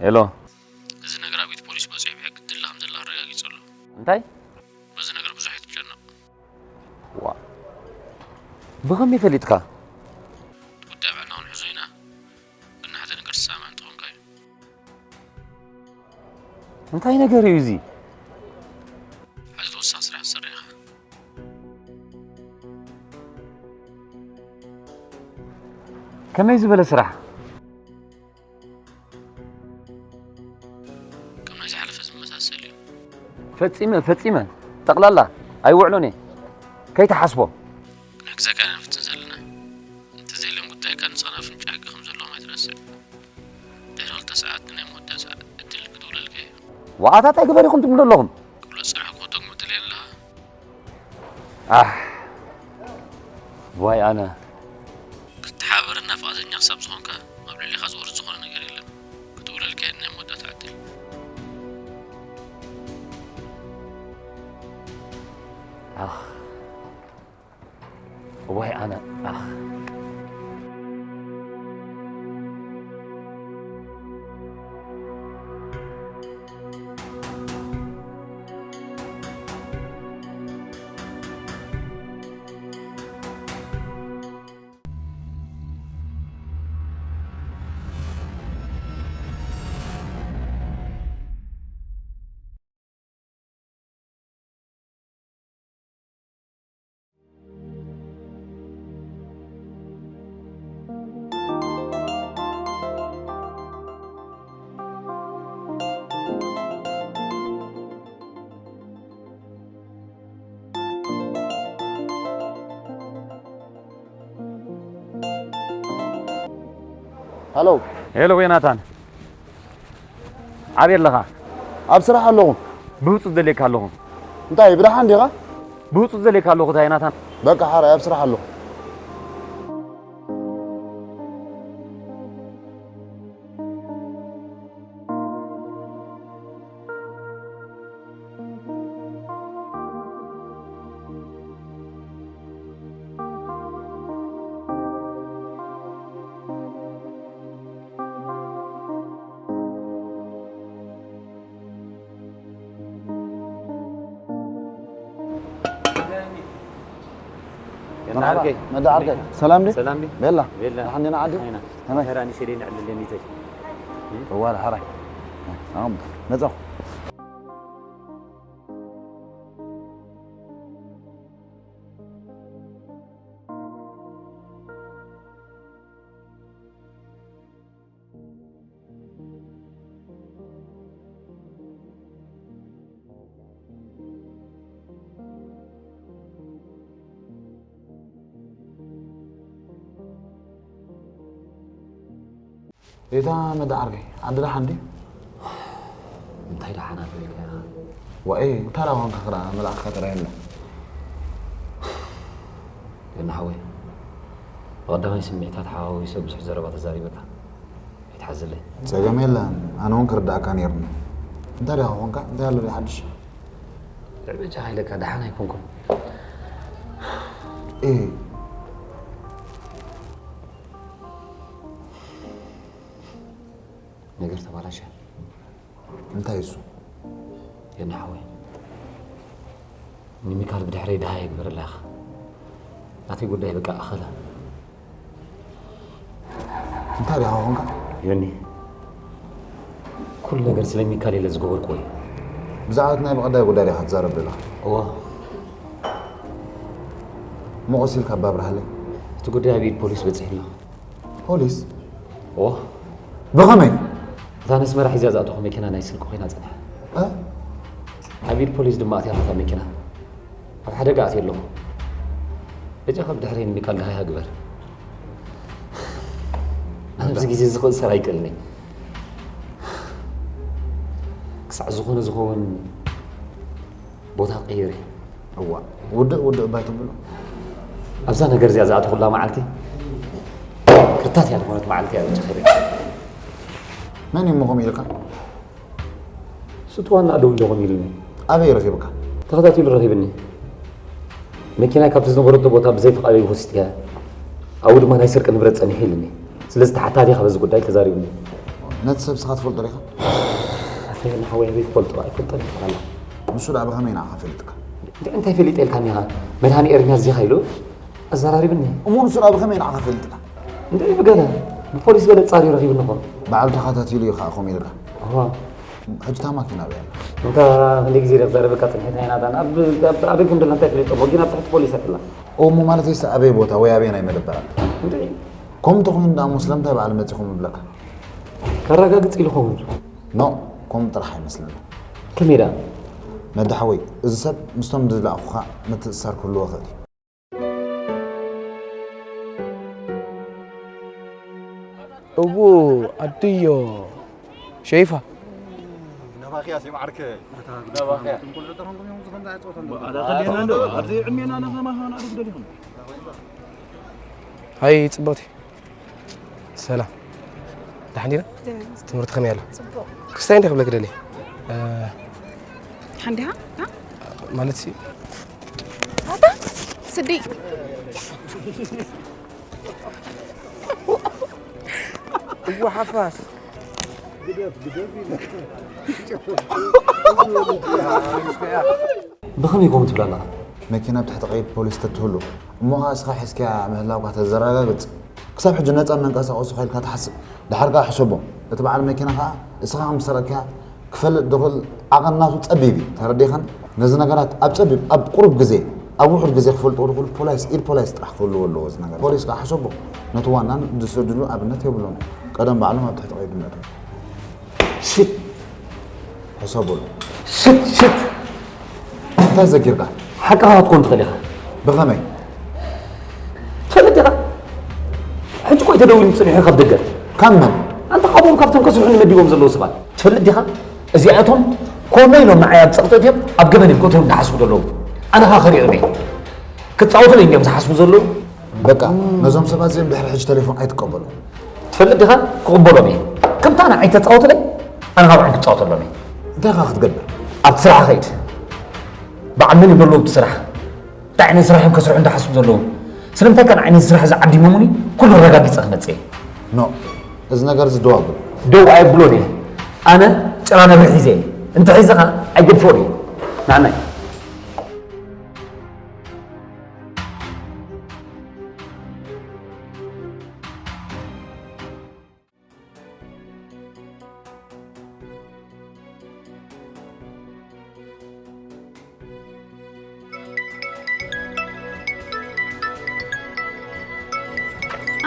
ሄሎ። እዚ ነገር ኣብ ቤት ፖሊስ በጺሑ ብሕጊ ትድለ ከም ዘላ ኣረጋጊጹ ኣሎ። እንታይ? በዚ ነገር ብዙሕ ኣይትጨነቕ። ዋ። ብኸመይ ፈሊጥካ? ጉዳይ ባዕልና ክንሕዞ ኢና። ግን ንሓደ ነገር ትሰማማዕ እንተኾንካ እዩ። እንታይ ነገር እዩ እዚ? ሓደ ተወሳኺ ስራሕ ትሰርሕ ኢኻ። ከመይ ዝበለ ስራሕ? ከም ናይ ዝሓለፈ ዝመሳሰል እዩ። ፈጺመ፣ ፈጺመ። ጠቕላላ ኣይውዕሎን እየ። ከይትሓስቦ። ክንሕግዘካ ኢና ንፍትን ዘለና። እንተዘይልዮም ጉዳይካ ንስኻ ናብ ኣፍንጫ ሕጊ ከም ዘለዎም ኣይትረስዕ። ድሕሪ ክልተ ሰዓት ንናይ መወዳእታ ዕድል ክድውለልካ እዩ። ዋኣታት ኣይግበር ኢኹም ትብሉ ኣለኹም። ክብሎ ዝጸናሕኩ ክተግሙ ትደልየ ኣለኻ? ኣሕ። ዋይ ኣነ። ክትሓባበረና ፍቓደኛ ክሳብ ዝኾንካ ኣብ ልዕሌኻ ዝወርድ ዝኾነ ነገር የለን። ክድውለልካ እዩ ናይ መወዳእታ ዕድል። ኣኽ። ዋይ ኣነ። ኣኽ። ሃሎ። ሄሎ ዮናታን፣ ኣበይ ኣለኻ? ኣብ ስራሕ ኣለኹ። ብህጹጽ ደልየካ ኣለኹ። እንታይ ብደሓን ዲኻ? ብህጹጽ ደልየካ ኣለኹ እታ ዮናታን። በቃ ሓራይ ኣብ ስራሕ ኣለኹ። መዳ ዓርከይ። ሰላም ዲ? ሰላም ዲ? ቤላ። ቤላ። ደሓን ዲና ዓዲ? ደሓን ኢና። ከመይ? ሄራ ንሸደይ ንዕልል ኒተይ። እዋ፣ ሓራይ። ኣም፣ መጻኹ። እታ መዳ ዓርከይ፣ ዓዲ ደሓን ድዩ? እንታይ ደሓን ኣሎ ኢልካ ኢኻ? ዋኤ፣ ታራ ኳንካ ክራ መልኣኽካ ጥራይ ኣሎ። ገና ሓወይ፣ ብቐዳማይ ስምዒታት ሓዋዊሰ ብዙሕ ዘረባ ተዛሪበካ። ኣይትሓዝለይ። ጸገም የለን፣ ኣነ እውን ክርዳእካ ነይርኒ። እንታይ ዲኻ ኾንካ? እንታይ ኣሎ ድዩ ሓድሽ? ልዕሊ በጃኻ ኢለካ ደሓን ኣይኮንኩን። ኤ። ነገር ተባላሸ። እንታይ እሱ? የና ሓወይ፣ ንሚካል ብድሕረይ ደሃይ ይግበረላ ኢኻ። ናተይ ጉዳይ በቃ ኣኸለ። እንታይ ዲኻ ኾንካ? ዮኒ፣ ኩሉ ነገር ስለ ሚካል ኢለ ዝገበርኩዎ እዩ። ብዛዕባ እቲ ናይ ብቐዳይ ጉዳይ ዲኻ ትዛረብ ዘለኻ? እወ። እሞ ቀስ ኢልካ ኣባብርሃለይ። እቲ ጉዳይ ኣብ ኢድ ፖሊስ በጺሑ ኣሎ። ፖሊስ? እወ። ብኸመይ? እታ ነስመራ ሒዛ ዝኣተኹ መኪና ናይ ስርቂ ኮይና ጸኒሓ። እ? ኣብ ኢድ ፖሊስ ድማ ኣትያ እታ መኪና። ኣብ ሓደጋ ኣትየ ኣለኹ። በጃኻ ብድሕረይ ንሚካል ደሃያ ግበር። ኣነ ኣብዚ ግዜ እዚ ክእሰር ኣይክእልን እየ። ክሳዕ ዝኾነ ዝኸውን ቦታ ቀይረ። እዋ፣ ውድእ ውድእ እባ ኣይትብሉ። ኣብዛ ነገር እዚኣ ዝኣተኹላ መዓልቲ ክርታት እያ ዝኾነት መዓልቲ እያ በጃኻ ኢለካ። መን እዩ እሞ ከምኡ ኢልካ? ስቱዋና ደው ኢሉ ኾን ኢሉኒ። ኣበይ ረኺብካ? ተኸታቲሉ ረኺብኒ። መኪናይ ካብቲ ዝነበረቶ ቦታ ብዘይ ፍቓደይ ወሲድካያ። ኣብኡ ድማ ናይ ስርቂ ንብረት ጸኒሑ ኢሉኒ። ስለዚ ተሓታቲ ኢኻ በዚ ጉዳይ ተዛሪቡኒ። ነቲ ሰብ ስኻ ትፈልጦ ዲኻ? ኣሰይ ንሓወይ ኣበይ ትፈልጦ ኣይፈልጦን ይባላል። ንሱ ደኣ ብኸመይ ንዓኻ ፈሊጥካ? እንታይ ፈሊጠ ኢልካ ኒኻ? መድሃኒ ኤርሚያስ ዚኻ ኢሉ ኣዘራሪብኒ። እሞ ንሱ ደኣ ብኸመይ ንዓኻ ፈሊጥካ? እንታይ ብገለ ብፖሊስ ገለ ጻርዩ ረኺብኒ እኮ። በዓሉ ተኸታቲሉ እዩ ኸዓ ከምኡ ኢልካ። እዋ ሕጂ እታ ማኪና ኣበይ ኣላ? እንታ ክንደይ ግዜ ኢለ ክዛረበካ ጽኒሐ እንታይ ናታን ኣብ ኣብ ኣበይ ከም ደላ እንታይ ፈሊጦ እሞ ግን ኣብ ትሕቲ ፖሊስ ኣላ። እሞ ማለተይስ ኣበይ ቦታ ወይ ኣበየናይ መደበር ኣላ? እንታይ ከምኡ እንተኾይኑ ደኣ እሞ ስለምንታይ በዓል መጺኹም እብለካ? ከረጋግጽ ኢሉ ኸውን። ኖእ፣ ከምኡ ጥራሕ ኣይመስለንን። ከመይ ደኣ? መዲ ሓወይ፣ እዚ ሰብ ምስቶም ዝለኣኹኻ ምትእስሳር ክህልዎ ይኽእል እዩ። እቡ ኣድዮ ሸይፋ ናባኺያ ሲ ማዓርከ ናባኺያ ኣዳ ከዴና እንዶ ኣብዚ ዕሜና ነኸማ ሆን ኣድግ ደሊኹም ሃይ ጽቦቲ ሰላም ደሓን ዲና ትምህርቲ ከመይ ኣሎ ክስታይ እንዲ ክብለክ ደሊ ሓንዲሃ ማለት ሲ ኣታ ስዲ እዋ ሓፋስ ብኸመይ ከምኡ ትብል ኣለኻ? መኪና ኣብ ትሕቲ ቀይዲ ፖሊስ ተትህሉ እሞ ኸዓ እስኻ ሒዝካያ ምህላውካ ተዘረጋግጽ። ክሳብ ሕጂ ነጻ መንቀሳቐሲ ኾይልካ ትሓስብ። ደሓር ከኣ ሕሰቦ። እቲ በዓል መኪና ኸኣ እስኻ ከም ዝሰረቅካያ ክፈልጥ ዝኽእል ዓቐን ናቱ ጸቢብ እዩ። ተረዲእካኒ? ነዚ ነገራት ኣብ ጸቢብ፣ ኣብ ቁሩብ ግዜ፣ ኣብ ውሑድ ግዜ ክፈልጥዎ ዝኽእሉ ፖላይስ፣ ኢድ ፖላይስ ጥራሕ ክህልዎ ኣለዎ እዚ ነገር። ፖሊስ ከኣ ሕሰቦ። ነቲ ዋናን ዝሰድሉ ኣብነት የብሉን። ቀደም ባዕሎም ኣብ ትሕቲ ቀይዲ ነእትዎም። ሽት ሕሰቡሉ። ሽት ሽት እንታይ ዘጊርካ? ሓቅኻ ክትኮን ትኽእል ኢኻ። ብኸመይ? ትፈልጥ ኢኻ? ሕጂ እኮ እዩ ተደዊሉ ጸኒሑ ካብ ደገ። ካብ መን? ኣንታ ካብኦም ካብቶም ከስርሑኒ መዲቦም ዘለዉ ሰባት። ትፈልጥ ዲኻ? እዚኣቶም ኮነ ኢሎም ንዓይ ኣብ ጸቕጢ ኣትዮም ኣብ ገበን እዮም ከእትዉኒ ዝሓስቡ ዘለዉ። ኣነ ኸኣ ከሪዑኒ። ክጻወቱለይ እንድዮም ዝሓስቡ ዘለዉ። በቃ ነዞም ሰባት እዚኦም ድሕሪ ሕጂ ተሌፎን ኣይትቀበሉ። ትፈልጥ ዲኻ? ክቕበሎም እየ። ከምታ ንዓይ ተጻወቱለይ ኣነ ካብኦም ክጻወተሎም እየ። እንታይ ኸኣ ክትገብር? ኣብቲ ስራሕ ኸይድ። በዓል መን እዮም ዘለዉ ኣብቲ ስራሕ? እንታይ ዓይነት ስራሕ እዮም ከስርሑ እንዳሓስቡ ዘለዉ? ስለምንታይ ከ ንዓይ ነዚ ስራሕ እዚ ዓዲሞሙኒ ኩሉ ኣረጋጊጸ ክመጽእ እየ። ኖእ፣ እዚ ነገር እዚ ደው ኣብሉ። ደው ኣየብሎን እየ። ኣነ ጭራ ነብሪ ሒዘ እየ። እንተሒዘ ኸኣ ኣይገድፎን እየ። ንዓናይ።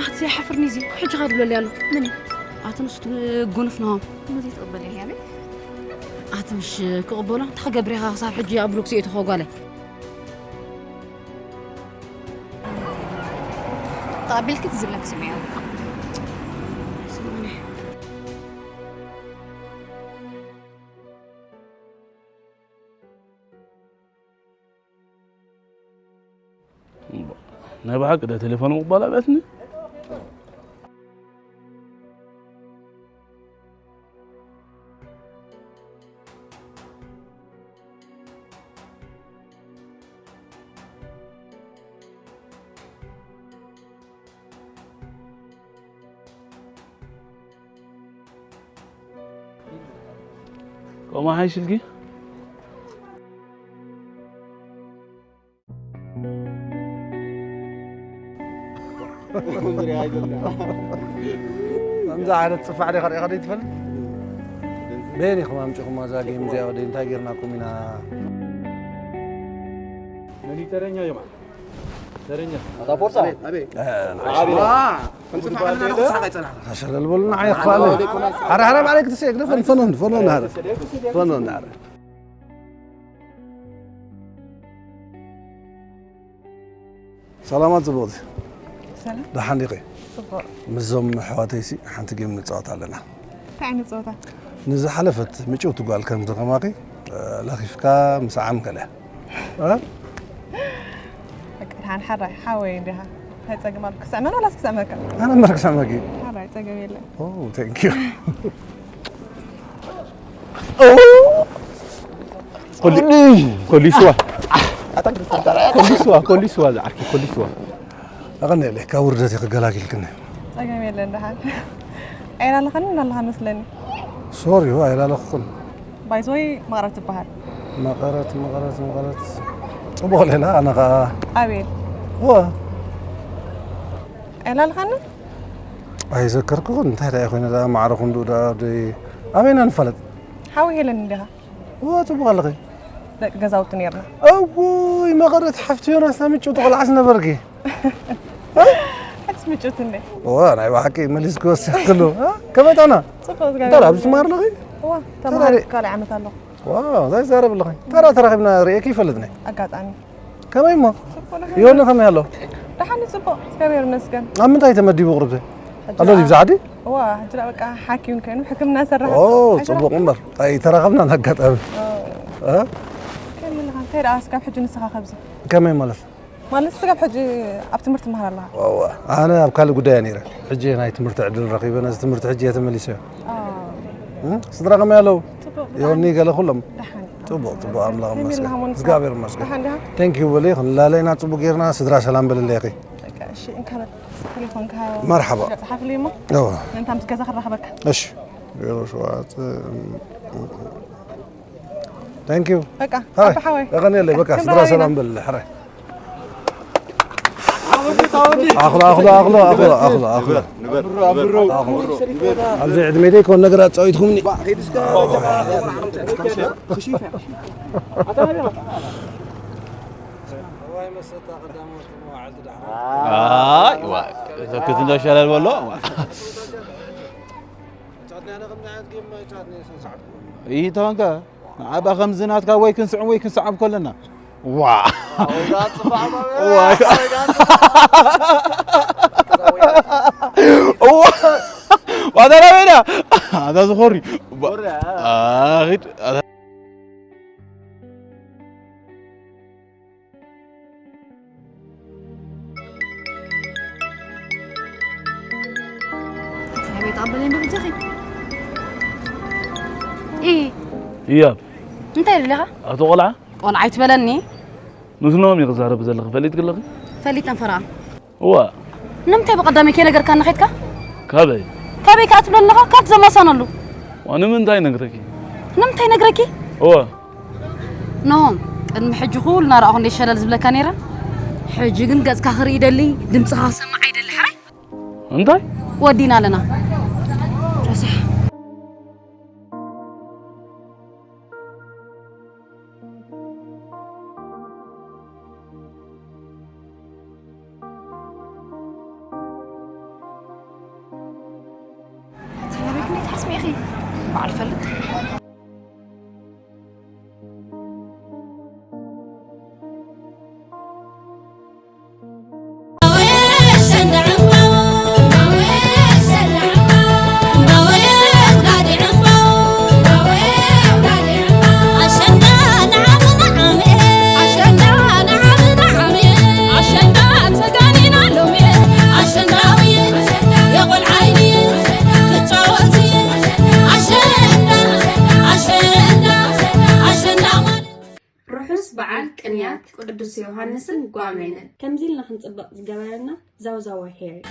ኣቲ ሓፍርኒ እዚ ሕጂ ኻድብለለይ ኣሎ መን እዩ? ኣቲ ንሱ ጎንፍ ንሆም መዚ ትቕበል እያ ኣቲ ምሽ ክቕበሎ እንታይ ክገብር ኢኻ ክሳብ ሕጂ ኣብ ብሎክ ሲኦቲ ኸጓለይ ተቐቢልኪ ትዝብለኪ ስምዒ ናይ ብሓቂ ደ ቴሌፎን ምቕባል ኣብያትኒ ቆማ ሓይሽልኪ ከምዚ ዓይነት ፅፋዕ ዲኻ ሪኢኻ ዘይትፈልጥ? በየን ኢኹም ኣምፂኹም እዛ ጌም እዚኣ ወደይ እንታይ ጌርናኩም ኢና? መን እዩ ተረኛ እዮም? ተረኛ ኣታ ፎርሳ ኣሸለልበሉና ዓየኽፋለ ሓረ ሓረ ባዕለይ ክትስየ ግደፈን ፈኖን ፈኖን ሃረ ፈኖን ሃረ ሰላማት ጽቡቕቲ ሰላም ደሓን ዲኺ ጽቡቕ ምስዞም ኣሕዋተይሲ ሓንቲ ጌም ንጻወት ኣለና እንታይ ዓይነት ጸወታ ንዝሓለፈት ምጭውቲ ጓል ከም ዝኸማኺ ለኺፍካ ምስዓም ከለ በቃ ደሓን ሓራይ ሓወይ እንዲኻ እንታይ ጸገም ኣሎ ክስዕመን ዋላስ ክስዕመካ ኣነ እምበር ክስዕመኪ ሓራይ ጸገም የለን ኦ thank you ኮሊስዋ ኮሊስዋ ኮሊስዋ ዝዓርኪ ኮሊስዋ ኣቐኒለይ ካብ ውርደት ክገላጊልክኒ ጸገም የለን ደሓን ኣይላለኸንን ኣለኻ መስለኒ። ሶሪ፣ ኣይላለኹን። ባይዘወይ መቐረት ትበሃል። መቐረት መቐረት መቐረት ጽቡቕ ሌላ ኣነ ኸኣ ኣቤል ዋ ኣይላለኸንን። ኣይዘከርኩኹን። እንታይ ደኣ ኮይነ ደኣ ማዕረ ክንዱ ደኣ ደይ ኣበይና ንፋለጥ? ሓዊ ሄለን እንዲኻ። ዋ ጽቡቕ ኣለኺ። ደቂ ገዛውቲ ነርና። እውይ መቐረት ሓፍቲ ዮናስ ምጭው ተቆልዓስ ነበርኪ። ሕስ ምጭውቲ እንደ ዋ ናይ ብሓቂ መሊስ ክወስኽሉ። ከመይ ጣና? ጽቡቅ እንታይ ኣብዚ ትማር ኣለኺ? ዋ ተማሪ ካልእ ዓመት ኣለኹ። ዋ እንታይ ዛረብ ኣለኺ? ተራ ተራኺብና ርእየኪ ይፈልጥኒ። ኣጋጣሚ ከመይ እሞ? ይሆነ ከመይ ኣሎ? ደሓን እዩ፣ ጽቡቅ እግዚኣብሔር ይመስገን። ኣብ ምንታይ ተመዲቡ ቅርብቲ? ኣሎ ድዩ ብዛ ዓዲ? ዋ ሕጂ ደኣ በቃ ሓኪም ኮይኑ ሕክምና ሰርሕ። ኦ ጽቡቅ እምበር ኣይተራኸብናን ኣጋጣሚ። እ? ከመይ ኣለኻ? እንታይ ደኣ እስካብ ሕጂ ንስኻ ከብዚ? ከመይ ማለት? ማለት ስጋብ ሕጂ ኣብ ትምህርቲ ትመሃር ኣለኻ? ዋዋ ኣነ ኣብ ካልእ ጉዳይ እየ ነይረ። ሕጂ ናይ ትምህርቲ ዕድል ረኺበ ነዚ ትምህርቲ ሕጂ እየ ተመሊሰዮ። ኦ፣ እ? ስድራ ከመይ ኣለዉ? ጽቡቅ ዮኒ ገለ ኩሎም ደሓን። ጽቡቅ ጽቡቅ ኣምላኽ ከመይ ይመስገን። ኣለኻ ሞንስካ? እግዚኣብሔር ይመስገን። ደሓን ዲኻ? ቴንክ ዩ በሊ ክንላለይና ጽቡቅ ጌርና ስድራ ሰላም በልለይኺ። በቃ እሺ እንካ በል ቴሌፎንካ መርሓባ። ጸሓፍልይ እሞ እዋ ነንታ ምስ ገዛ ክራኸበካ። እሺ ዜሮ ሸውዓተ ቴንክ ዩ በቃ ሃይ ኣባ ሓወይ እቐንየለይ በቃ ስድራ ክንረኣየና። ሰላም በልለይ ሕራይ ኣኽሎ ኣኽሎ ኣኽሎ ኣኽሎ ኣኽሎ ኣኽሎ ኣብዚ ዕድመይ ደይኮን ነገር ኣጻዊትኩምኒ ኣይ ዋ ዘክት እንዶ ሸለል በሎ ይተወንከ ንዓባ ከምዚ ናትካ ወይ ክንስዕም ወይ ክንስዓብ ከለና ዋ ዋተራቤዳ ኣታ ዝኾሪ ኺድ ቤት ኣበለኝ ብብጃኺ ኢ ህያብ እንታይ ደለኻ? ኣቶ ቆልዓ ቆልዓ ኣይትበለኒ። ምስ ነኦም እዩ ክዛረብ ዘለኺ ፈሊጥኪ ኣለኺ? ፈሊጠን ፈረቓ እዋ ንምንታይ ብቐዳሚ ከይነገርካኒ ኸድካ? ካበይ ካበይ ከኣ ትብለኒ ኣለኻ? ካብቲ ዘማሳነሉ ዋ ንምንታይ ነግረኪ? ንምንታይ ነግረኪ? እዋ ኖ ቅድሚ ሕጂ ኩሉ ናረኣኹ እንደ ሸለል ዝብለካ ነይረ። ሕጂ ግን ገጽካ ክርኢ ይደሊ፣ ድምጽኻ ክሰምዕ ኣይደሊ። ሕራይ እንታይ? ወዲና ኣለና። ረሳሕ ስድራቤት እንዴት ሓስሚዕኺ? በዓል ፈልጥ ርሑስ በዓል ቅንያት ቅዱስ ዮሃንስን ጓሜንን። ከምዚ ኢልና ክንጽብቕ ዝገበረና ዛውዛዋ ሄር እዩ።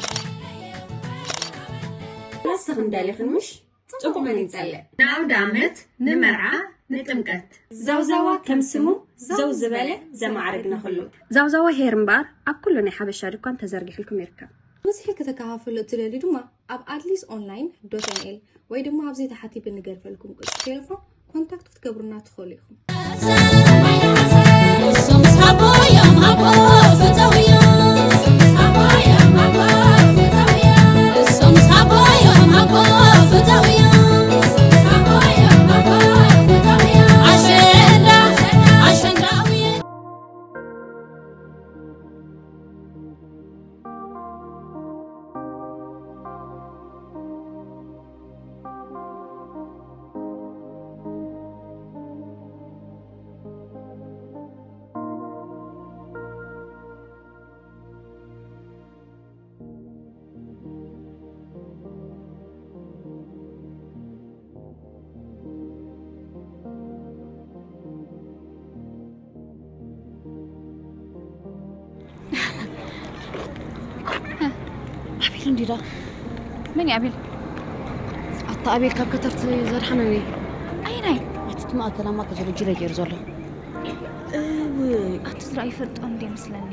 ንስኽን ደሊኽን ምሽ? ጽቡቕ መን ይጸልእ? ንኣውደ ዓመት፣ ንመርዓ፣ ንጥምቀት። ዛውዛዋ ከም ስሙ ዘው ዝበለ ዘማዕረግና ኩሉ። ዛውዛዋ ሄር እምበኣር ኣብ ኩሉ ናይ ሓበሻ ድኳን ተዘርጊሕልኩም ይርከብ። ብዝሒ ከተከፋፍሉ እትደልዩ ድማ ኣብ ኣትሊስ ኦንላይን ዶት ኤን ኤል ወይ ድማ ኣብዚ ታሕቲ ብንገድፈልኩም ቁጽሪ ቴሌፎን ኮንታክት ክትገብሩና ትኽእሉ ኢኹም። ኣቤል እንዲዳ መን ኣቤል ኣቤል ካብ ከተርቲ ዘድሓነኒ። ኣይናይ። ኣቲ እቲ ማእከል ኣብ ማእከል ዘሎ ጅረ ገይሩ ዘሎ። እውይ ኣቲ ዝረኣ ይፈልጦ እንደ ይመስለኒ።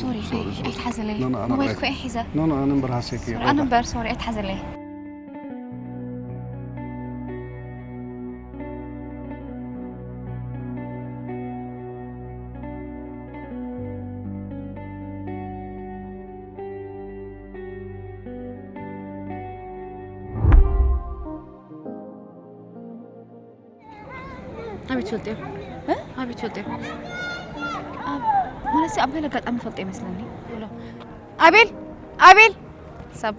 ሶሪ ኣይትሓዘለይ። ሞባይል ኮ ሒዘ። ኖ ኖ ኣነ እምበር ሃሴት እየ። ኣነ እምበር ሶሪ ኣይትሓዘለይ። ኣቤት ፈልጥዮ ኣቤት ፈልጥዮ ማለት ኣብ ገለ ኣጋጣሚ ፈልጦ ይመስለኒ። ኣቤል ኣቤል ሳባ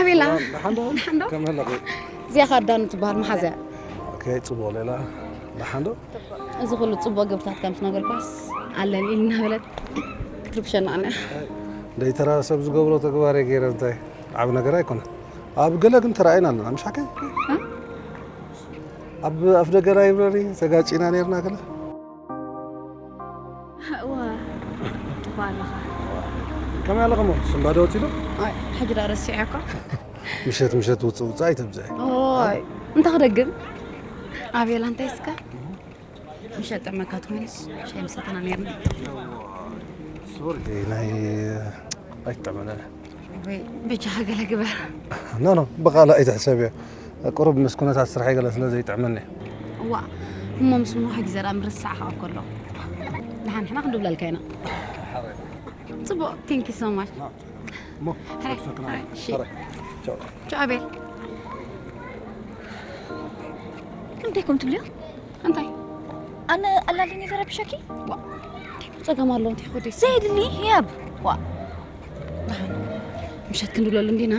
ኣቤላ ደሓን ዶ? ደሓን ዶ? ከመይ ኣለኺ? እዚኣ ኸኣ ዳኑ ትበሃል መሓዝያ። ኦኬ፣ ጽቡቕ ሌላ። ደሓን ዶ? እዚ ኩሉ ጽቡቕ ግብርታት ከም ዝነገርኳስ ኣለኒ ኢልና በለት ክትርብሸና ኣነ። ደይ ተራ ሰብ ዝገብሮ ተግባር እየ ገይረ እንታይ ዓብ ነገር ኣይኮነ። ኣብ ገለ ግን ተራእይና ኣለና ምሽ ሓቀይ? ኣብ ኣፍ ደገ ላይብረሪ ተጋጪና ነርና ገለ። እዋ ጽቡቕ ኣለኻ። ከመይ ኣለኹም? ስምባደ ወጺ ዶ? ኣይ ሕጂ ዳ ረሲዐ እኮ። ምሸት ምሸት ውጽእ ውጽእ ኣይተብዝሒ። ኦይ እንታይ ክደግም? ኣቤላ እንታይ እስከ? ምሸት ጠመካ ትኾንስ ሻይ ምሰተና ነርና። ሶሪ ናይ ኣይትጠመነ። ወይ በጃኻ ገለ ግበር። ኖ ኖ ብቓል ኣይትሕሰብዮ። ቁሩብ ምስ ኩነታት ስራሐይ ገለ ስለ ዘይጥዕመኒ። እዋ እሞ ምስ ምኖ ሕጂ ዘርኣ ምርሳዕ ከኣ ከሎ ንሓንሕና ክንድብለልካ ኢና። ጽቡቕ thank you so much። እሞ ሕራይ፣ ሰክና ሕራይ፣ እሺ። ሕራይ። ቻው። ቻው ኣቤል። እንታይ ኮም ትብልዮ? እንታይ ኣነ ኣላሊኒ ዘረብሸኪ ዋ እንታይ ጸገም ኣሎ እንታይ ኮዲ ዘይድሊ ህያብ ዋ ምሸት ክንድብለሉ እንዲና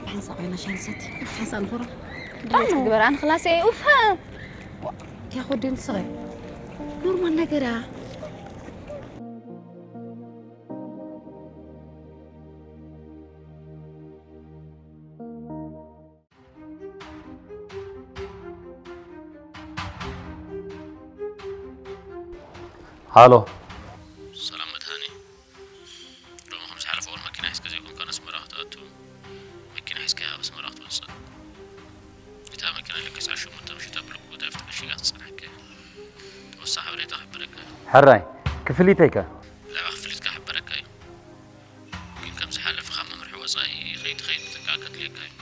ብሓንሳብ ኮይና ሻንሰት ሓንሳብ ንኹራ ድሌት ክግበር ኣነ ክላሰ እየ ኡፍ እንታይ ኮዲ ንስኸ ኖርማል ነገር እያ ሃሎ። ሰላም መድሃኒ። ሎሚ ከም ዝሓለፈ ወር መኪና ሒዝካ ዘይኮንካ ነስመራ ክትኣቱ። መኪና ሒዝካ ኣብ ኣስመራ ክትወጽእ። እታ መኪና ልክዕ ሰዓት ሸሞንተ ምሽት ኣብ ብሎክ ቦታ እያ ተዓሺጋ ትጸንሐካ። ተወሳኺ ሓበሬታ ክሕብረካ። ሕራይ። ክፍሊተይ ከ? ብዛዕባ ክፍሊትካ ክሕብረካ እዩ። ግን ከም ዝሓለፈ ካብ መምርሒ ወጻኢ ከይትኸይድ ጥንቃቐ ከድልየካ እዩ።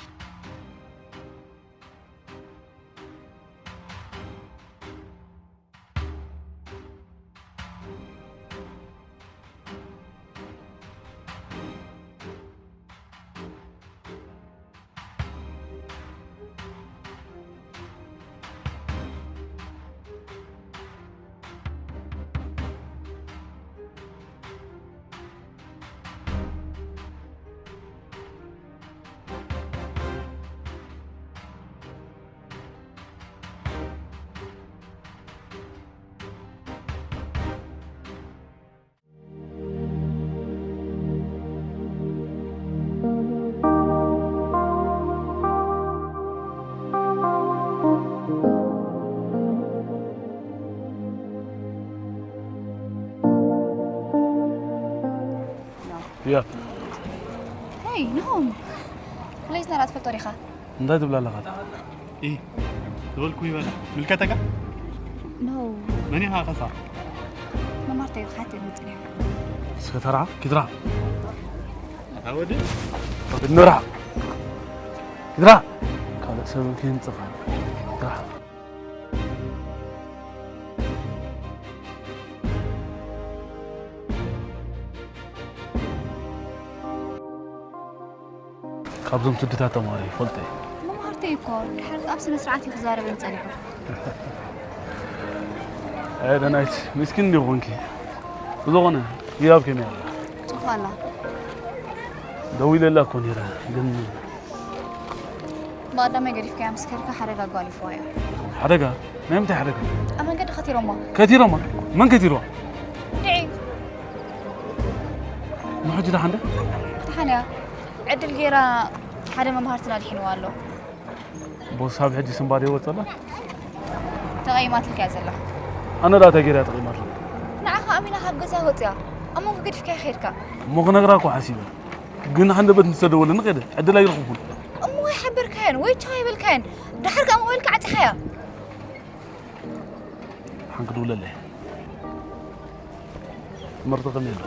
ያ ሄይ ናሆም፣ ፍለይ ዝነራ ትፈልጦ ዲኻ? እንታይ ትብላ ኣለኻ? ኢ ዝበልኩ ይበላ ምልከተካ ኖ መን ኢኻ ከሳ መማርታ እዩ ክሓት እዩ ዝመፅእ ነይሩ። እስከ ተራ ኪድራ ኣወዲ ንራ ኪድራ ካልእ ሰብ ከየምፅኻ ኪድራ ካብዞም ስድታት ተማሃሮ ይፈልጦ እየ። መምሃርተይ እኮ ድሓር ኣብ ስነ ስርዓት እዩ ክዛረበን ጸኒሑ። ኣይ ደናይት፣ ምስኪን እንዲኹ ኮንኪ። ብዝኾነ፣ ህያብ ከመይ ኣላ? ጽቡቕ ኣላ። ደዊለላ እኮ ነይረ፣ ግን ብቐዳማይ ገዲፍካያ ምስ ከድካ ሓደጋ ኣጓሊፍዋ እዩ። ሓደጋ? ናይ ምንታይ ሓደጋ? ኣብ መንገዲ ከቲሮማ። ከቲሮማ? መን ከቲርዋ? ድዒ። ንሕጂ ደሓን ዶ? ደሓን እያ። ዕድል ገይራ ሓደ መምሃርትና ኣድሒንዋ ኣሎ። ቦስ ኣብ ሕጂ ስንባደ ይወጸላ? ተቐይማትልካ እያ ዘላ። ኣነ ዳ ተገይራ ተቐይማትልካ? ንዓኻ ኣሚና ካብ ገዛ ወጽያ። ኣብ መንጎ ገዲፍካያ ከይድካ። እሞ ክነግራ እኮ ሓሲበ። ግን ሃንደበት ምስ ተደወለኒ ከይደ። ዕድል ኣይረኽብኩን። እሞ ኣይሓበርካያን ወይ ቻው ኣይበልካያን። ድሓር ከኣ ሞባይልካ ዓጺኻያ። ሓንክ ድውለለይ። ትምህርቲ ከመይ ኣሎ?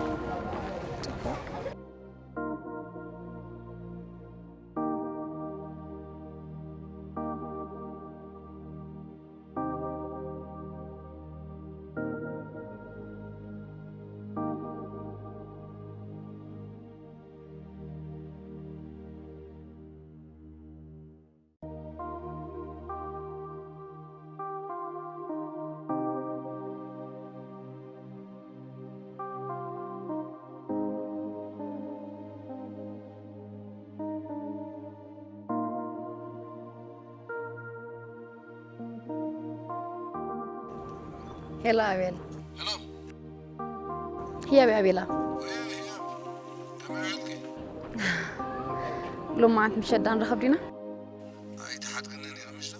ሄሎ ኣቤል። ሄሎ። ህያብ ኣቤላ። ወይ ህያብ። ከመይ ውዒልኪ? ሎማዓንቲ ምሸት ዳኣ ንራኸብ ዲና? ኣይትሓድግኒ ነይረ ምሽ ዶ?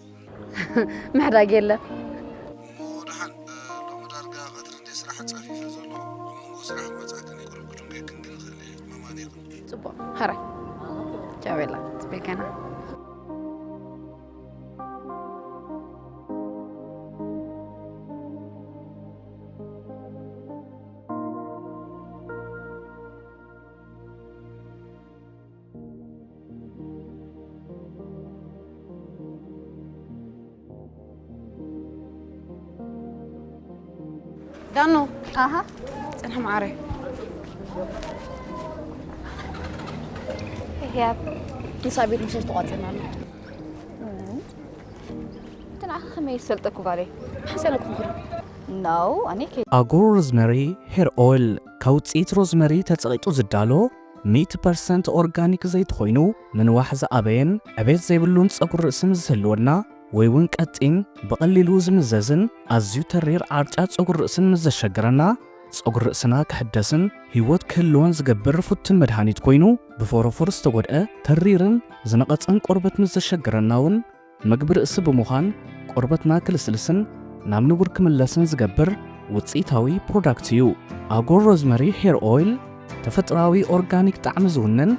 ምሕዳግ የለን። እሞ ደሓን፣ እ፣ ሎሚ ዳርጋ ቀትሪ እንደ ስራሕ ጸፊፈ ዘለኹ። ኣብ መንጎ ስራሕ ክመጻክን ይቁርብ ክድንገክን ግን እኽእል እየ። መማን ይኹን። ጽቡቕ። ሃራይ። ቻው ቤላ። ጽበይከና። ዳኑ። ኣሃ። ጽንሕ መዓረይ። ህያብ። ምሳ ቤት ምሸት ተቋጺርና ኣሎ። እቲ ንዓኺ ከመይ ዝሰልጠኩ ጓለይ? ሓሰነ ኩንኩን። No፣ ኣነ ከ- ኣጎር ሮዝመሪ ሄር ኦይል ካብ ውጽኢት ሮዝመሪ ተጸቒጡ ዝዳሎ ሚእቲ ፐርሰንት ኦርጋኒክ ዘይቲ ኮይኑ፣ ምንዋሕ ዝኣበየን ዕቤት ዘይብሉን ጸጉሪ ርእሲ ምስ ዝህልወና ወይ እውን ቀጢን ብቐሊሉ ዝምዘዝን ኣዝዩ ተሪር ዓርጫ ጸጉሪ ርእስን ምስ ዘሸግረና፣ ጸጉሪ ርእስና ክሕደስን ህይወት ክህልዎን ዝገብር ፍቱን መድሃኒት ኮይኑ፣ ብፎሮፎር ዝተጎድአ ተሪርን ዝነቐጸን ቆርበት ምስ ዘሸግረና እውን ምግቢ ርእሲ ብምዃን ቆርበትና ክልስልስን ናብ ንቡር ክምለስን ዝገብር ውጽኢታዊ ፕሮዳክት እዩ። ኣጎር ሮዝመሪ ሄር ኦይል ተፈጥሮኣዊ ኦርጋኒክ ጣዕሚ ዝውንን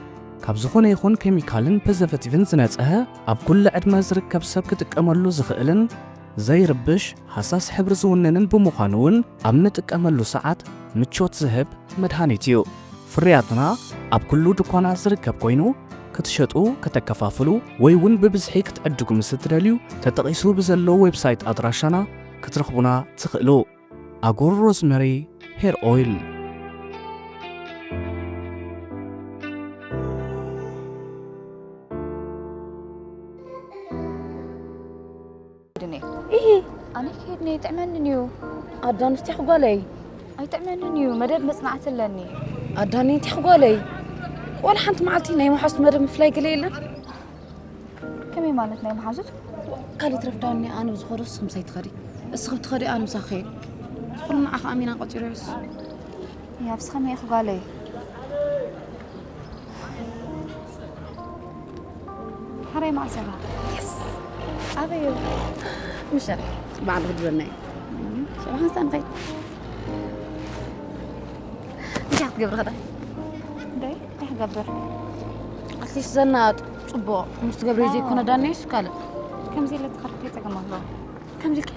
ካብ ዝኾነ ይኹን ኬሚካልን ፕሪዘርቬቲቭን ዝነጽሀ ኣብ ኩሉ ዕድመ ዝርከብ ሰብ ክጥቀመሉ ዝኽእልን ዘይርብሽ ሃሳስ ሕብሪ ዝውንንን ብምዃኑ እውን ኣብ ንጥቀመሉ ሰዓት ምቾት ዝህብ መድሃኒት እዩ። ፍርያትና ኣብ ኩሉ ድኳናት ዝርከብ ኮይኑ፣ ክትሸጡ፣ ከተከፋፍሉ ወይ እውን ብብዝሒ ክትዕድጉ ምስ እትደልዩ፣ ተጠቒሱ ብዘሎ ዌብሳይት ኣድራሻና ክትረኽቡና ትኽእሉ። ኣጎር ሮዝመሪ ሄር ኦይል። ድኔ። ኢሂ። ኣነ ክሄድ ነይ ጥዕመንን እዩ። ኣዳኑ እስቲ ጓለይ። ኣይጥዕመንን እዩ፣ መደብ መጽናዕቲ ኣለኒ። ኣዳኒ እንቲኺ ጓለይ። ዋላ ሓንቲ መዓልቲ ናይ መሓዙት መደብ ምፍላይ ገለ የለን? ከመይ ማለት ናይ መሓዙት? ካልእ ትረፍ ዳኒ፣ ኣነ ብዝኸዶ ንስኺ ምሳይ ትኸዲ። እስኺ ብትኸዲ ኣነ ምሳኺ ክኸይድ። ኩሉ ንዓኺ ኣሚና ቆጺረዮስ። ያብስ ከመይ ኢኺ ጓለይ? ሕራይ መዓስ ኢኻ? የስ! ኣበይ እዩ? ምሸት በዓል ክድበና እዩ። ሸባኻ ንስታ ንኸይድ። እንታይ ክትገብሪ ኸዳ? እንታይ? እንታይ ክገብር? ኣትሊስት ዘናጥ ጽቡቕ ምስ ትገብሪ ዘይኮነ ዳንኤስ ካልእ። ከምዚ ኢለ ተኸርተ ጸገም ኣለዎ። ከምዚ ኢልኪ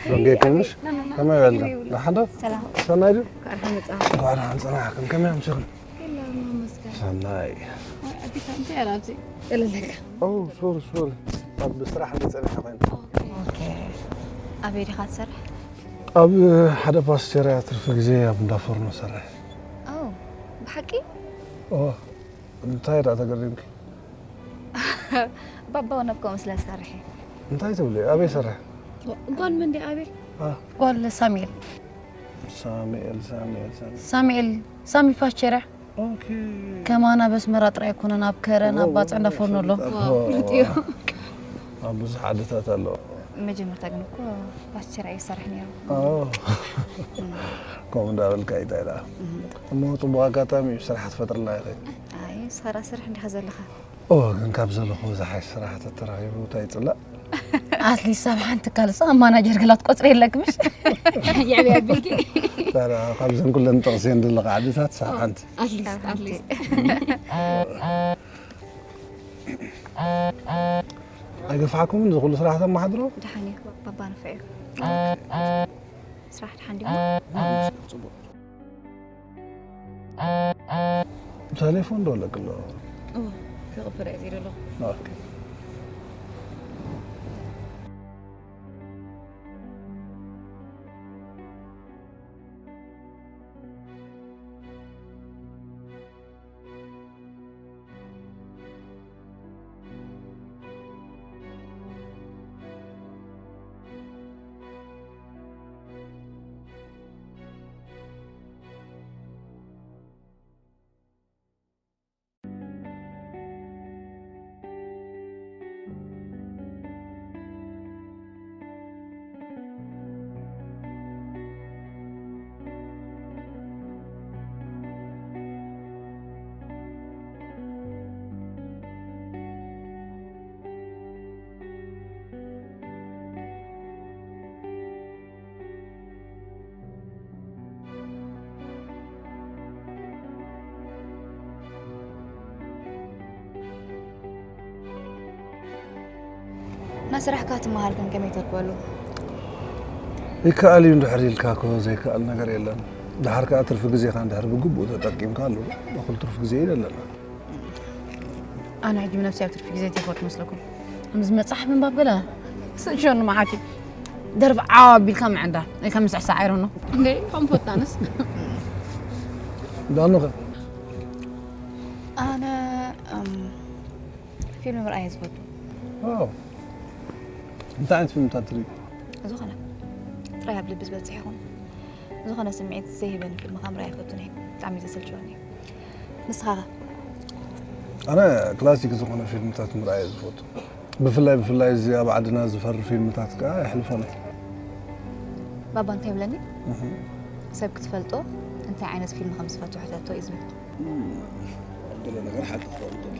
ደንጌ ከምሽ ከመይ በልካ? ደሓን ዶ? ሰላም። ሰናይ ዶ? እንኳዕ ደሓን መጻኻ። እንኳዕ ደሓን ጸናሕክን። ከመይ ኣምሲኽን? የለን፣ ይመስገን። ናይ ኣቢካ እንታይ ኣላ ኣብዚ? ገለለካ። ኦ ሶሪ ሶሪ ኣብ ስራሕ እንደ ጸኒሐ ኮይኑ ኦኬ። ኣበይ ዲኻ ትሰርሕ? ኣብ ሓደ ፓስቸርያ ትርፊ ግዜ ኣብ እንዳፈርኖ ሰርሕ ኦ ብሓቂ? ኦ እንታይ ደኣ ተገሪምኪ ባባ እውን ኣብ ከምኡ ስለ ዝሰርሕ እዩ። እንታይ ትብሊ ኣበይ ሰርሕ ጓል መን ድያ ኣቤል? አ ጓል ሳሙኤል። ሳሙኤል ሳሙኤል ሳሙኤል ሳሙኤል ሳሚ ፓስቸርያ ኦኬ ከማና በስመራ ጥራይ ኣይኮነን ኣብ ከረን ኣብ ባጽዕ እንዳፈርኖ ኣሎ። ኣብ ብዙሕ ዓድታት ኣሎ መጀመርታ ግን እኮ ፓስቸር እዩ ዝሰርሕ ነይሩ። ኦ ከምኡ እንዳበልካ ይታይ ደኣ እሞ ፅቡቅ ኣጋጣሚ እዩ ስራሕ ትፈጥርልና ኢኸ ኣይ ንስኻ ስራሕ እንዲኻ ዘለኻ ኦ ግን ካብ ዘለኹ ዝሓሽ ስራሕ ተተራኺቡ እንታይ ይፅላእ ኣትሊስት ኣብ ሓንቲ ካልእ ኣብ ማናጀር ገላ ትቆፅሪ የለክምሽ? ይዕብያ ኣቢልኪ ታዲያ ካብዘን ኩለን ጠቕስየን ዘለኻ ዓድታት ሳብ ሓንቲ ኣትሊስት ኣትሊስት ኣይገፋሕኩምን እዚ ኩሉ ስራሕ ተመሓድሮ ደሓን እዩ ባባ ንፍዕ እዩ ስራሕ ደሓን ድዩ ቴሌፎን ዶ ኣለክሎ ክቕፍር እየ ዘሎ ኦኬ ናብ ስራሕካ ትመሃር ግን ከመይ ተርክበሉ? ይከኣል እዩ እንድሕር ኢልካ እኮ ዘይከኣል ነገር የለን ድሓር ከዓ ትርፊ ግዜኻ እንድሕር ብግቡእ ተጠቂምካሉ እኹል ትርፊ ግዜ እዩ ዘለና ኣነ ሕጂ ብነብሲ ኣብ ትርፊ ግዜ ተፈት መስለኩም ከምዚ መፅሓፍ ምንባብ ገለ ስእሸኑ መዓት እዩ ደርብ ዓዋ ኣቢልካ ምዕንዳ ወይ ከም ምስዕሳዕ ኣይሮኖ እንዴ ከም ፈታንስ ዳኑኸ ኣነ ፊልም ምርኣይ ዝፈቱ እንታይ ዓይነት ፊልምታት ትርኢ ዝኾነ ጥራይ ኣብ ልቢ ዝበፅሕ ይኹን ዝኾነ ስምዒት ዘይህበኒ ፊልም ከምርኣ ይፈቱን እየ ብጣዕሚ ዘሰልችወኒ ንስኻ ኣነ ክላሲክ ዝኾነ ፊልምታት ምርኣየ ዝፈቱ ብፍላይ ብፍላይ እዚ ኣብ ዓድና ዝፈሪ ፊልምታት ከዓ የሕልፎነ ባባ እንታይ ይብለኒ ሰብ ክትፈልጦ እንታይ ዓይነት ፊልም ከም ዝፈቱ ሕተቶ እዩ ዝብል ገለ ነገር ሓቂ ክኸውን ከሎ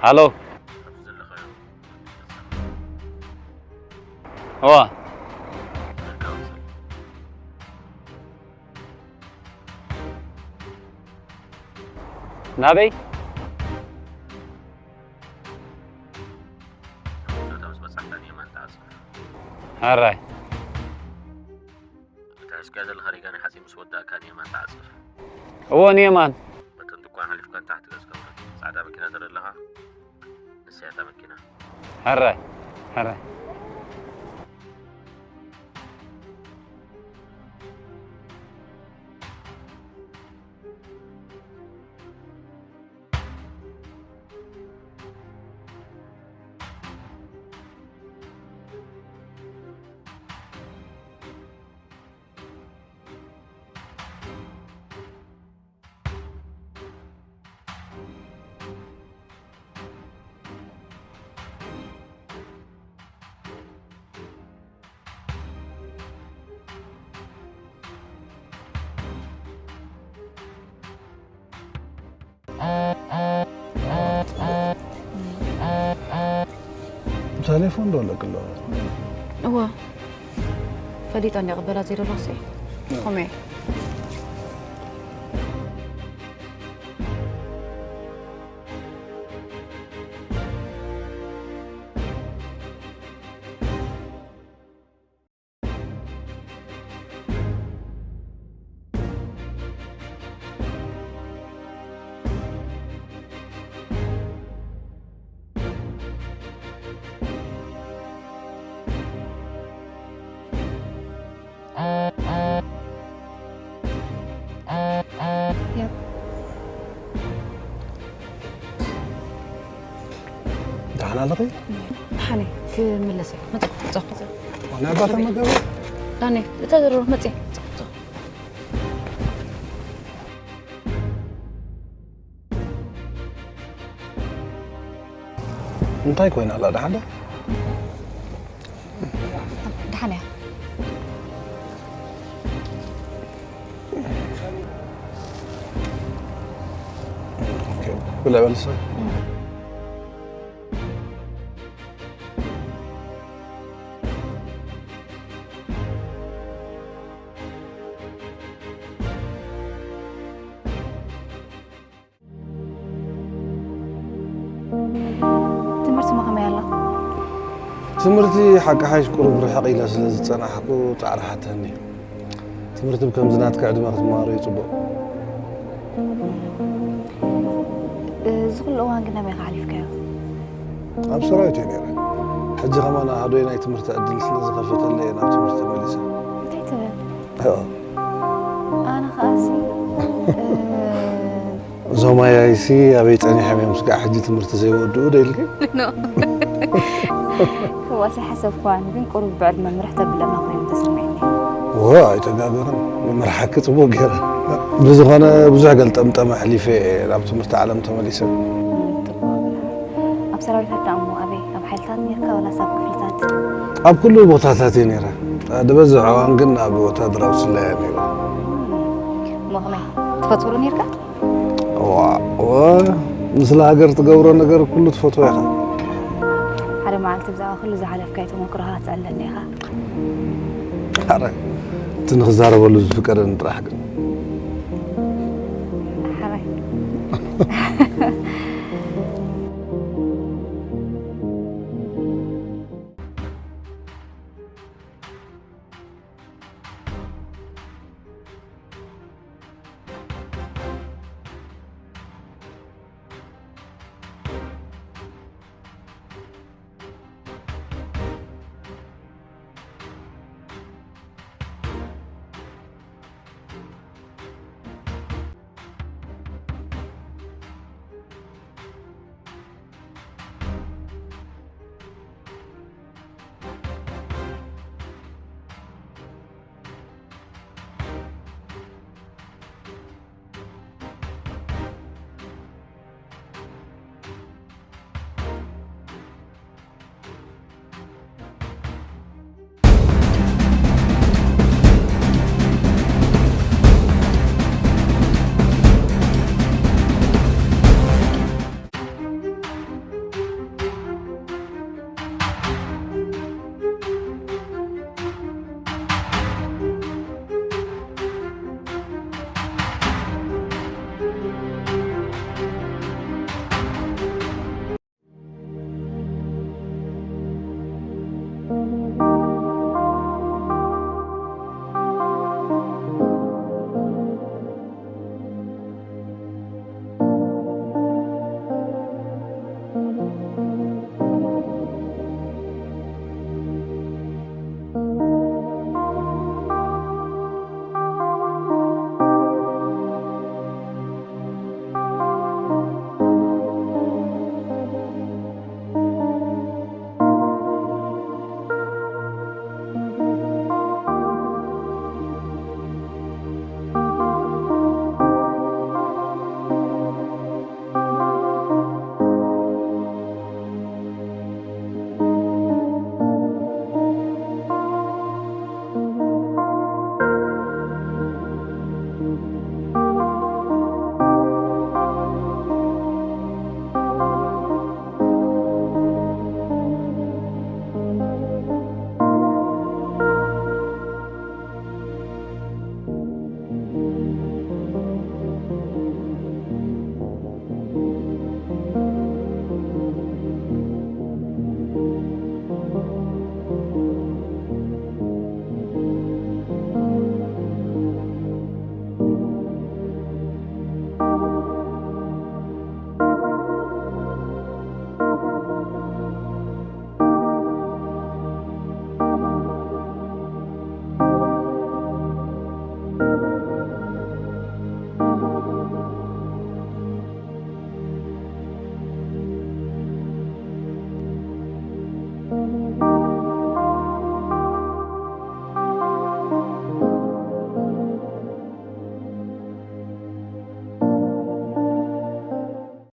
ሃሎ። እዋ። ናበይ? ሕራይ። እታ ሒዝካያ ዘለኻ ሪጋ ናይ ሓፂን ምስ ወዳእካ ንየማን ተዓፅፍ። እዎ፣ ንየማን። በተን ድኳን ሓሊፍካ ንታሕቲ ገፅ ከብረት ፃዕዳ መኪና ትርኢ ኣለኻ? ንሳ እያ እታ መኪና። ሕራይ፣ ሕራይ። ቴሌፎን ዶ ኣለቅሎ? እዋ፣ ፈሊጠ እንዲ ቅበላ ዘይደለኹ ሲ። ከመይ? ደሓን ኣለኺ? ደሓን እየ፣ ክምለስ እየ። መጻኹ፣ መጻኹ፣ መጻኹ። ናይ ኣባታ መገቢ? ዳኒ፣ እታ ዘረባ መጽየ። መጻኹ፣ መጻኹ። እንታይ ኮይና ኣላ ደሓን ዶ? ደሓን እያ። ኦኬ፣ ብልዕ በልሰ። ትምህርትማ ከመይ ኣሎ? ትምህርቲ ሓቂ ሓይሽ ቁሩብ ርሕቕ ኢለ ስለ ዝጸናሕኩ ጻዕሪ ሓተኒ። ትምህርቲ ብከምዚ ናትካ ዕድመ ክትመሃሮ እዩ ጽቡቕ። እዚ ኩሉ እዋን ግን ኣበይ ኢኻ ሓሊፍካዮ? ኣብ ሰራዊት እየ ነይረ። ሕጂ ከማን ኣሃዶይ ናይ ትምህርቲ ዕድል ስለ ዝኸፈተለይ እየ ናብ ትምህርቲ ተመሊሰ። እንታይ ትብል? እዎ። ኣነ ኸኣሲ፣ እ፣ እዞም ኣያይሲ ኣበይ ጸኒሖም እዮም ስጋዕ ሕጂ ትምህርቲ ዘይወድኡ ዶ ኢልኪ? ኖ። ከምኡ ኣይሓሰብኩዋን፣ ግን ቁሩብ ብዕድመ ምርሕ ተብለና ኮይኑ ተሰሚዕኒ። እዎ፣ ኣይተጋገርን። ምምርሓኪ ጽቡቕ ገይረ። ብዝኾነ ብዙሕ ገልጠምጠም ኣሕሊፈ እየ ናብ ትምህርቲ ዓለም ተመሊሰ። እም፣ ጽቡቕ ኣብልካ። ኣብ ሰራዊት ኣዳእሞ ኣበይ? ኣብ ሓይልታት ነርካ ወላስ ኣብ ክፍልታት? ኣብ ኩሉ ቦታታት እየ ነይረ። ድበዝሕ እዋን ግን ኣብ ወታደራዊ ስለያ እየ ነይረ። እሞ ከመይ? ትፈትዎ ዶ ነርካ? እዋ፣ እወ፣ ንስለ ሃገር ትገብሮ ነገር ኩሉ ትፈትዎ ኢኻ። ሓደ መዓልቲ ብዛዕባ ኩሉ ዝሓለፍካዮ ተመክሮኻ ክትዕለኒ ኢኻ። ኣረ፣ እቲ ንኽዛረበሉ ዝፍቀደኒ ጥራሕ ግን። ሓራይ።